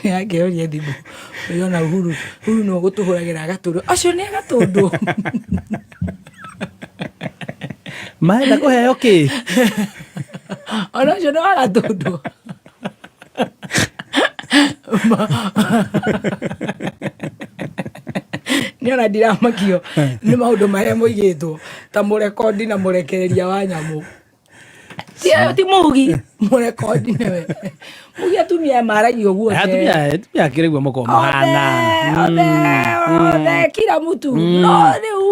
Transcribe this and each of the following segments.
Nĩakĩoria thimũ ũyona Uhuru, Uhuru nĩwe ũgũtũhũragĩra agatũndũ acio nĩ agatũndũ. Marenda kũheo kĩ? Ona ũcio nĩ wa gatũndũ. Niĩ ona ndiramakio nĩ maũndũ marĩa moigĩtwo ta mũrekondi na mũrekereria wa nyamũ. Ti mugi mũrekondi nĩwe. Mugi atumia maragia ũguo. Atumia atumia akĩrĩ guo mũkorwo mahana. Othe othe kila mtu. No rĩu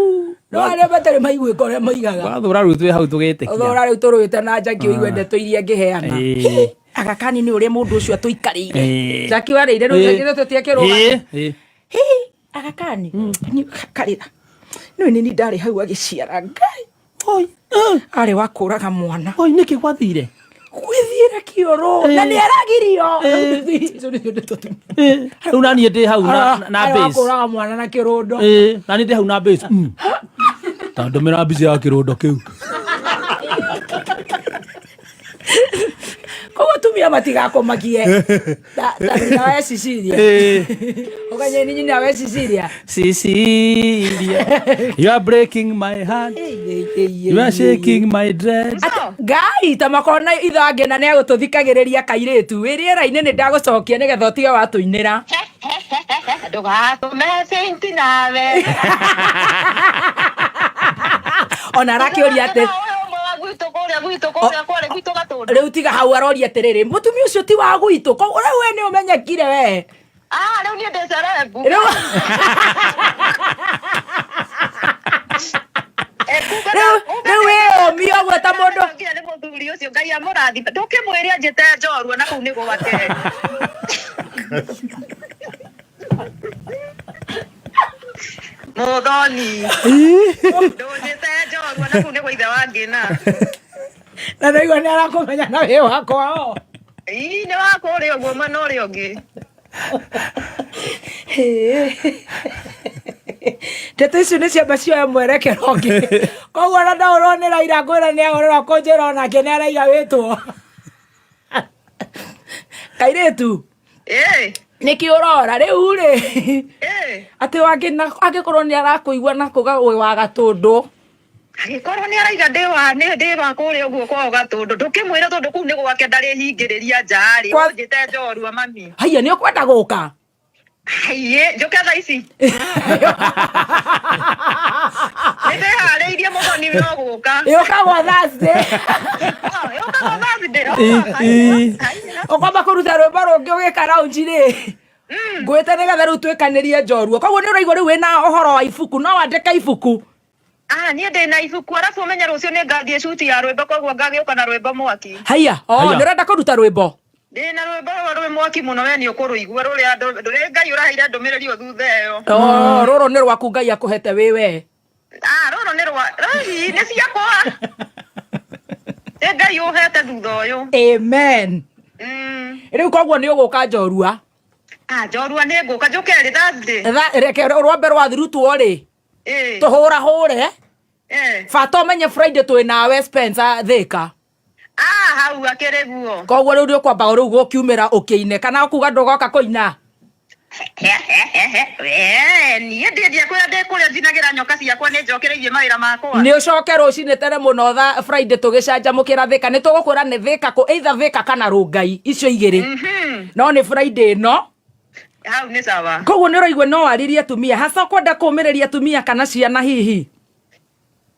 no arĩa matarĩ maiguĩka ũrĩa moigaga. Wathũra rĩu twĩ hau tũgĩtĩkia. Thũra rĩu tũrũĩte na Jackie ũigue ndeto iria ngĩheana. Aga kani nĩ ũrĩa mũndũ ũcio atũikarĩire. Jackie warĩire rĩu Jackie tũtiakĩrũga. Aga kani karĩra. Nĩ nĩ ndarĩ hau agĩciara Ngai. Oi. Arĩ wa kũraga mwana. Oi, nĩkĩ gwathire? Gwĩthiĩra kĩoro na nĩ aragirio. Icio nĩcio ndeto tu. Rĩu naniĩ ndĩ hau na na Arĩ wa base. kũraga mwana na kĩrũndo. Naniĩ ndĩ hau na base. Ta ndũmĩra mbica ya kĩrũndo kĩu. Koguo atumia matigakũmakie. Ta ta nyina wa Cecilia. Ũkanye nĩ nyina wa Cecilia. Cecilia, you are breaking my heart. You are shaking my dreads. Ngai ta makona ithange na nĩ agũtũthikagĩrĩria kairĩtu wĩ rĩera-inĩ nĩ ndagũcokia nĩgetha ũtige watũinĩra. Ndũgatũme saint nawe. Ona arakĩũria atĩ Ũyũ ũmwe wa gwitũ kũrĩa gwitũ kũrĩa kwarĩ gwitũ Gatũndũ. Rĩu tiga hau aroria atĩrĩrĩ, mũtumia ũcio ti wa gwitũ, koguo rĩu we nĩ ũmenyekire we. Ah, rĩu niĩ ndĩ celeb. Rĩu Eh, kumbe rĩu kumbe rĩu wĩ ũmi ũguo ta mũndũ. Nginya nĩ mũthuri ũcio Ngai amũrathime. Ndũkĩmwĩre anjĩte njorua na kũu nĩ gwake. Mũthoni. Ndũnjĩte njorua na kũu nĩ gwa ithe wa Ngĩna. Na ndaigua nĩ arakũmenya na wĩ wakwa o. Ii nĩ wa kũrĩa ũguo mwena ũrĩa ũngĩ. Ndeto icio nĩ ciamba cioya mwerekero ũngĩ. Koguo ona ndaũrwo nĩ Raila ngwĩra nĩ agũrĩrwo kũnjĩra onake nĩ araiga wĩtwo. Kairĩtu. Ĩĩ. Nĩkĩ ũrora rĩu rĩ? Ĩĩ. Atĩ wangĩ angĩkorwo nĩ arakũigua na kuga wĩ wa Gatũndũ. Angĩkorwo nĩ araiga ndĩ wa nĩ ndĩ wa kũrĩa ũguo kwao Gatũndũ, ndũkĩmwĩre tondũ kũu nĩ gwake ndarĩhingĩrĩria nja rĩ, ũnjĩte njorua mami. Haiya nĩ ũkwenda gũka? Haiĩ, njũke thaa ici. Nĩ ndĩharĩirie mũthoni no gũka. Yũkagwo Thursday. Oh, yũkagwo Thursday. Oh, haiya, haiya. Ũkwamba kũruta rwĩmbo rũngĩ ũgĩka raunji rĩ. Ngwĩte nĩgetha rĩu twĩkanĩrie njorua. Koguo nĩ ũraigua rĩu wĩna ũhoro wa ibuku, no wandĩke ibuku. Ah, niĩ ndĩ na ibuku arabu ũmenye rũciũ nĩ ngathiĩ cuti ya rwĩmbo koguo ngagĩũka na rwĩmbo mwaki. Haiya, oh, Haiya. nĩ ũrenda kũruta rwĩmbo? Ndĩ na rwĩmbo rũrũ rwĩ mwaki mũno we nĩ ũkũrũigua rũrĩa ndũrĩ Ngai ũraheire ndũmĩrĩri o thutha ĩyo. Oh, rũrũ nĩ rwaku Ngai akũhete wĩ we. Ah, rũrũ nĩ rwa rũi nĩ ciakwa. Nĩ Ngai ũhete thutha ũyũ. Amen. Rĩu koguo nĩ ũgũka njorua. Ah, njorua nĩ ngũka njũke rĩ Thursday. Reke rwambe rwathirutwo rĩ. Tũhũrahũre. Bata ũmenye Friday twĩ nawe Spencer Thĩka. Ah, hau akĩrĩ guo. Koguo rĩu nĩ ũkwamba rĩu gũkiumĩra ũkĩine kana ũkuga ndũgoka kũina? Niĩ ndĩendia kũrĩa ndĩ kũrĩa njinagĩra nyoka ciakwa nĩ njokereirie mawĩra makwa. Nĩ ũcoke rũcinĩ tene mũno tha Friday tũgĩcanjamũkĩra Thĩka. Nĩ tũgũkwĩra nĩ Thĩka kũ, either Thĩka kana Rũngai, icio igĩrĩ. No nĩ Friday ĩno. Hau nĩ sawa. Koguo nĩ ũraigua no warĩrie atumia, hasa ũkwenda kũũmĩrĩria atumia kana ciana hihi?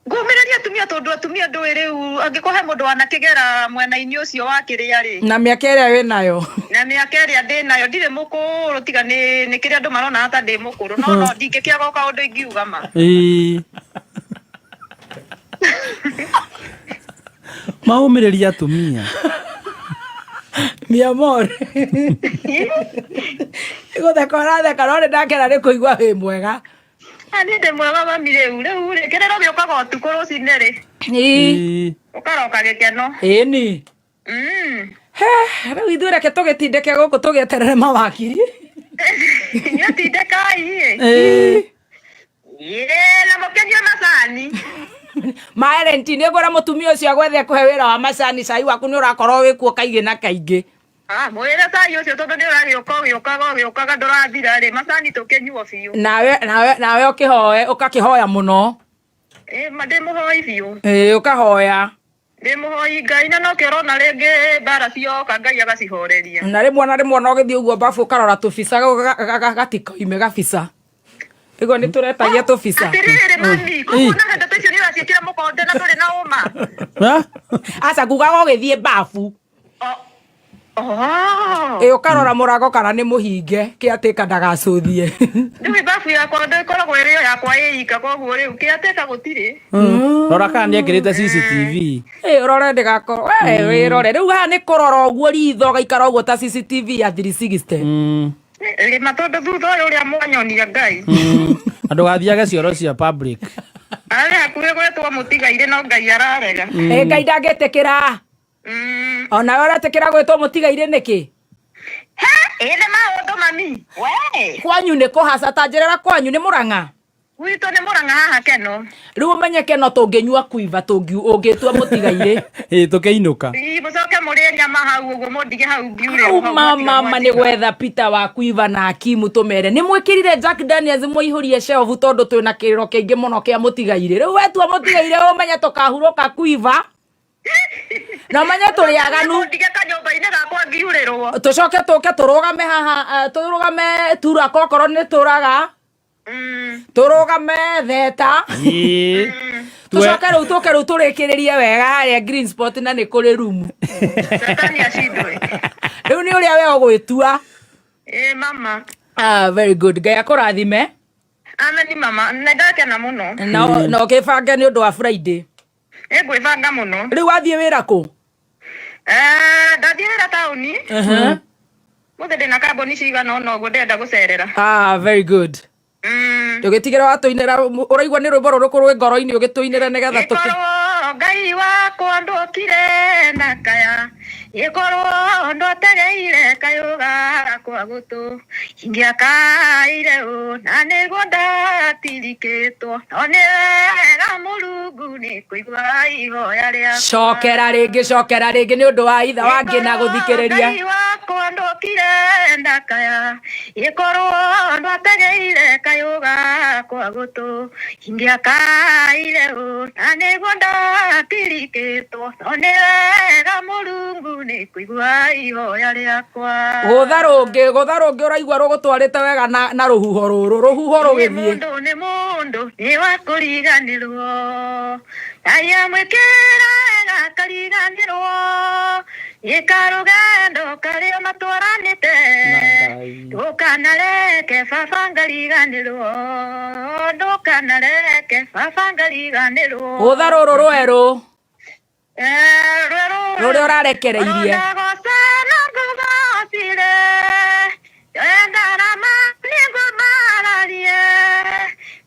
Ngũmĩrĩria atumia tondũ atumia ndũĩ rĩu angĩkorwo he mũndũ wanakĩgera mwena-inĩ ũcio wa kĩrĩa rĩ. Na mĩaka ĩrĩa wĩ nayo. Na mĩaka ĩrĩa ndĩ nayo ndirĩ mũkũrũ tiga nĩ nĩ kĩrĩa andũ maronaga ta ndĩ mũkũrũ no no ndingĩkĩaga o kaũndũ ingiuga ma. Ĩĩ. Maũmĩrĩria atumia. Mi amor. Gũtheka ũratheka no nĩ ndakena nĩ kũigua wĩ mwega. Ah, niĩ ndĩ mwega mami rĩu rĩu rĩ kĩrĩro gĩũkaga ũtukũ rũcinĩ rĩ Ĩĩ. ũkaroka gĩkeno. Ĩni. He, rĩu ithuĩ reke tũgĩtindĩke gũkũ tũgĩeterere mawakiri. Inyuĩ tindĩkai ĩ. Ĩĩ. Ĩĩ, na mũkĩnyue macani. Ma Ellen nĩ ngwĩra mũtumia ũcio agwethe kũhe wĩra wa macani cai waku nĩ ũrakorwo wĩ kuo kaingĩ na kaingĩ. Ah, mwĩre cai ũcio tondũ nĩ ũragĩũka ũgĩũkaga ũgĩũkaga ndũrathira rĩ, macani tũkĩnyuo biũ. Nawe ũkĩhoe, ũkakĩhoya mũno. Ĩ ma ndĩ mũhoi biũ. Ĩ, ũkahoya. Ndĩ mũhoi Ngai na nokĩo ũrona rĩngĩ mbara cioka Ngai agacihoreria. Na rĩmwe na rĩmwe ona ũgĩthiĩ ũguo babu ũkarora tũbica gatikoime gabica. Ĩguo nĩ tũretagia tũbica. Atĩrĩrĩ mami, koguo na ndeto icio nĩ ũraciĩkĩra mũkonde na ndũrĩ na ũma. Ha? Aca ngugaga ũgĩthiĩ babu. Oh. Ĩ, ũkarora mũrango kana nĩ mũhinge, kĩatĩka ndagacũthie. Ndũĩ babu yakwa ndĩkoragwo ĩrĩ o yakwa ĩ ika, koguo rĩu kĩatĩka gũtirĩ. Rora kana nĩ ekĩrĩte CCTV. Ĩ, ũrore ndĩgakorwo we wĩrore rĩu haha nĩ kũrora ũguo ritho ũgaikara ũguo ta CCTV ya 360. Rĩma tondũ thutha ũyũ ũrĩa mwanyonia Ngai. Na ndũgathiage cioro cia public. Arĩ hakuhĩ gwĩtwo mũtigairĩ no Ngai ararega. Ĩ, Ngai ndangĩtĩkĩra. Onawe ũretĩkĩra gwĩtwo mũtigairĩ nĩkĩ? He, ĩ nĩ maũndũ mami. We. Kwanyu nĩ kũhaca, ta njĩrĩra kwanyu nĩ Mũrang'a? Gwitũ nĩ Mũrang'a haha Keno. Rĩu ũmenye Keno tũngĩnyua kuiva ũngĩtua mũtigairĩ. Ĩ, tũkĩinũka. Ĩ, mũcoke mũrĩe nyama hau ũguo mũndige hau ngiure Hau hau mama, mwatiga mama nĩ mwatiga. gwetha Peter wa kuiva na Akimu tũmere. Nĩ mwĩkĩrire Jack Daniels mũihũrie shelf tondũ twĩna kĩrĩro kĩingĩ mũno kĩa mũtigairĩ. Rĩu wetua mũtigairĩ ũmenye tũkahurũka kuiva. Na ũmenye tũrĩ aganu. Mũndige kanyũmba-inĩ gakwa ngiurĩrwo. Tũcoke tũke tũrũgame haha, tũrũgame turaka okorwo nĩ tũraga. Tũrũgame theta. Tũcoke rĩu tũke rĩu tũrĩkĩrĩrie wega harĩa Green Spot na nĩ kũrĩ rumu. Satani acindwe. Rĩu nĩ ũrĩa we ũgwĩtua. Ĩ, mama. Ah, very good. Ngai akũrathime. Amen mama, nĩ ndakena mũno. Na ũkĩbange nĩ ũndũ wa Friday. Ĩ, ngwĩbanga mũno. Rĩu wathiĩ wĩra kũ? Ndathiĩ wĩra taũni. Mũthĩ ndĩna kambuni cigana ũna ũguo ndĩrenda gũcerera. Ah, very good. Ndũgĩtigĩre watũinĩra, ũraigua nĩ rwĩmbo rũrĩkũ rwĩ ngoro-inĩ ũgĩtũinĩre nĩgetha tũkĩ- Ĩkorwo Ngai wakwa ndũkire na kaya, ĩkorwo ndwategeire kayũ gakwa gũtũ, ingĩakaire ũ na nĩguo ndatirikĩtwo, no nĩ wega Mũrungu nĩ kũigua ihoya rĩakwa. Cokera rĩngĩ, cokera rĩngĩ nĩ ũndũ wa itha wangĩ na gũthikĩrĩria. Ngai wakwa ndũkire na kaya, ĩkorwo ndwategeire kayũ gakwa gũtũ, ingĩakaire ũ na nĩguo ndatirikĩtwo, no nĩ wega Mũrungu nĩ kũigua ihoya rĩakwa. Gũtha rũngĩ, gũtha rũngĩ ũraigua rũgũtwarĩte wega na rũhuho rũrũ, rũhuho rũgĩthiĩ. Nĩ mũndũ, nĩ mũndũ, nĩ wa kũriganĩrwo. Ngai amwĩkĩra wega akariganĩrwo. Ĩka rũgendo karĩa matwaranĩte. Ndũkanareke baba ngariganĩrwo. Ndũkanareke baba ngariganĩrwo. Gũtha rũrũ rwerũ. Rwerũ. Rũrĩa ũrarekereirie. Rũragocana ngũgocire. Ndarama nĩngũmararie.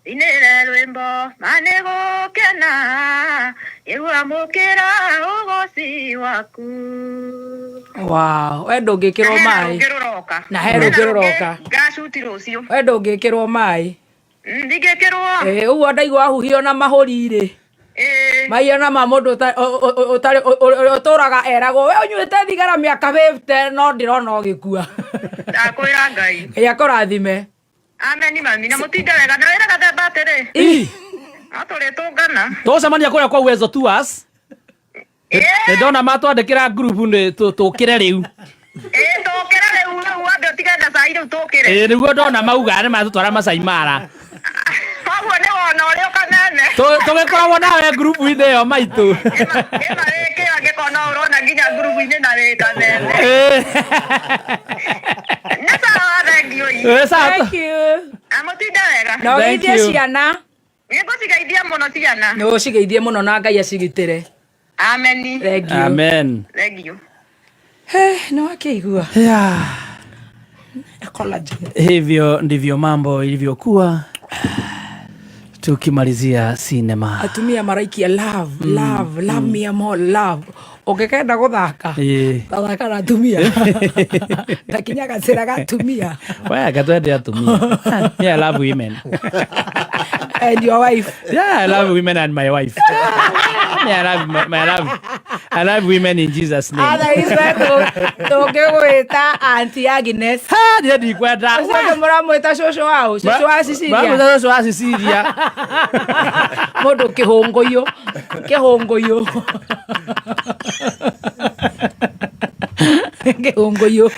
Inĩre rwĩmbo ma nĩgũkena. Nĩgwamũkĩra ũgoci waku. Wow, we ndũngĩkĩrwo Na hena maĩ. rũngĩ rũroka. Na he rũngĩ rũroka. Ngacuti rũciũ. We ndũngĩkĩrwo maĩ. Ndingĩkĩrwo. Ũguo ndaigua wahuhio na mahũri rĩ. Mai ona ma mũndũ ũtarĩ, ũtũraga eragwo, we ũnyuĩte thigara mĩaka 50 no ndĩrona ũgĩkua. Ndakwĩra Ngai. Ngai akũrathime. Amen mami, na mũtinde wega. Na wĩra gathemba atĩrĩ. No tũrĩtũngana. Tũgũcemania kũrĩa kwa Uwezo Tours. Nĩ ndona matwandĩkĩra group nĩ tũkĩre rĩu. Tũkĩre rĩu, rĩu wambe ũtige na cai rĩu tũkĩre. Nĩguo ndona mauga nĩ matũtwara Masai Mara. Koguo nĩ wona ũrĩa ũkamene. Tũgĩkoragwo nawe group-inĩ ĩyo maitũ. Ĩma wĩkĩo angĩkorwo no ũrona nginya group-inĩ na wĩ kamene. Nĩ sawa, thank you. Sawa. Thank you. Amũtinde wega. Na ũgeithie Thank you. ciana. Nĩngũcigeithia mũno ciana. Nĩ ũcigeithie mũno na Ngai acigitĩre. Amen. Thank you. Amen. Thank you. Hey, nĩ wakĩigua? Yeah. Collagen. Hivyo ndivyo mambo ilivyokuwa tukimalizia sinema. Atumia maraikia love, love, love me more love. Ũngĩkenda gũthaka, gathaka na atumia, gakinya gacĩra ga atumia. We gatwende atumia. Me, I love women. And your wife. Yeah, I love women and my wife. Me, I love my, I love I love women in Jesus' name. Otherwise tũngĩgwĩta Auntie Agnes. Ha, ndiĩ ndikwenda. Ũcio nĩ mũramwĩta cũcũ wao, cũcũ wa Cecilia. Mũramwĩta cũcũ wa Cecilia. Mũndũ kĩhũngũyũ, kĩhũngũyũ, kĩhũngũyũ.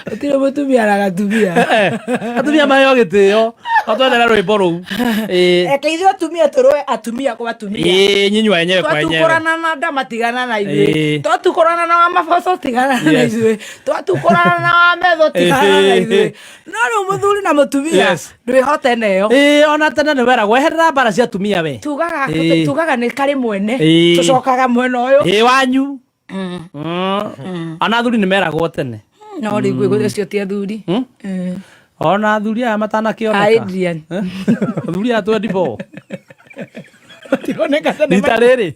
Ũtirĩ mũtumia na gatumia. Atumia maheo gĩtĩo. No twendere rwĩmbo rũu. Ĩĩ. Reke ithuĩ atumia tũrũe atumia kwa atumia. Ĩĩ, nyinyi wenyewe kwa wenyewe. Twatukũrana na ndama, tigana na ithuĩ. Twatukũrana na wa maboco, tigana na ithuĩ. Twatukũrana na wa metho, tigana na ithuĩ. No rĩu mũthuri na mũtumia, ndwĩhote neyo. Ĩĩ, ona tene nĩ weragwo eherera mbara cia atumia we. Tugaga, tugaga nĩ karĩ mwene. Tũcokaga mwena ũyũ. Ĩĩ, wanyu. Ona athuri nĩ meragwo tene. No rĩu gwĩ ũcio ti athuri. Ona athuri aya matanakĩoneka. Adrian. Athuri aya 24. Matironeka tene. Rita rĩrĩ.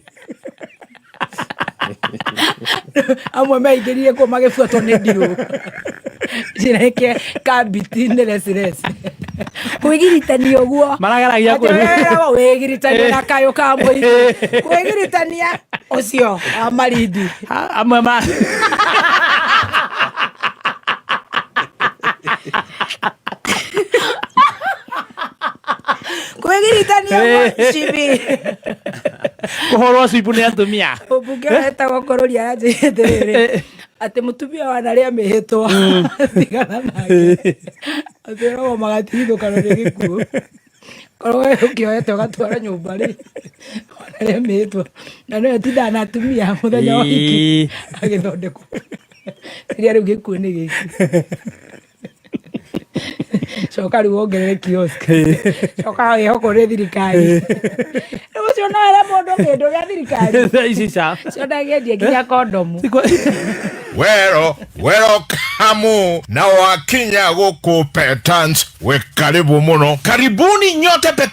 Amwe meingĩrire kuo magĩbuatwo nĩ ndirũ cireke kambiti nĩ recireci kwĩgiritania ũguo. Marageragia Atĩ wĩgiritania na kayũ ka mũingĩ kwĩgiritania ũcio wa Malindi. Amwe ma Kwĩgiritania ũguo cibi. Kũhũrwo cibu nĩ atumia. Mũmbunge wetagwo Kũrũria aranjĩire atĩrĩrĩ, atĩ mũtumia wanarĩa mĩhĩtwa tigana nake, atĩ ĩragwo magatigithũkano nĩ gĩkuũ. Korwo we ũkĩoete ũgatwara nyũmba rĩ, wanarĩa mĩhĩtwa na nĩwe tindaga na atumia mũthenya wa ũhiki agĩthondekwo rĩrĩa rĩu gĩkuũ nĩ gĩkĩ. Coka rĩu wongerere kiosk, coka wĩhokwo nĩ thirikari. Rĩu ũcio no ere mũndũ kĩndũ gĩa thirikari. Ici ca cio ndangĩendia nginya kondomu. Wero welcome na wakinya gũkũ Petans, we karibu muno, karibuni nyote Petans.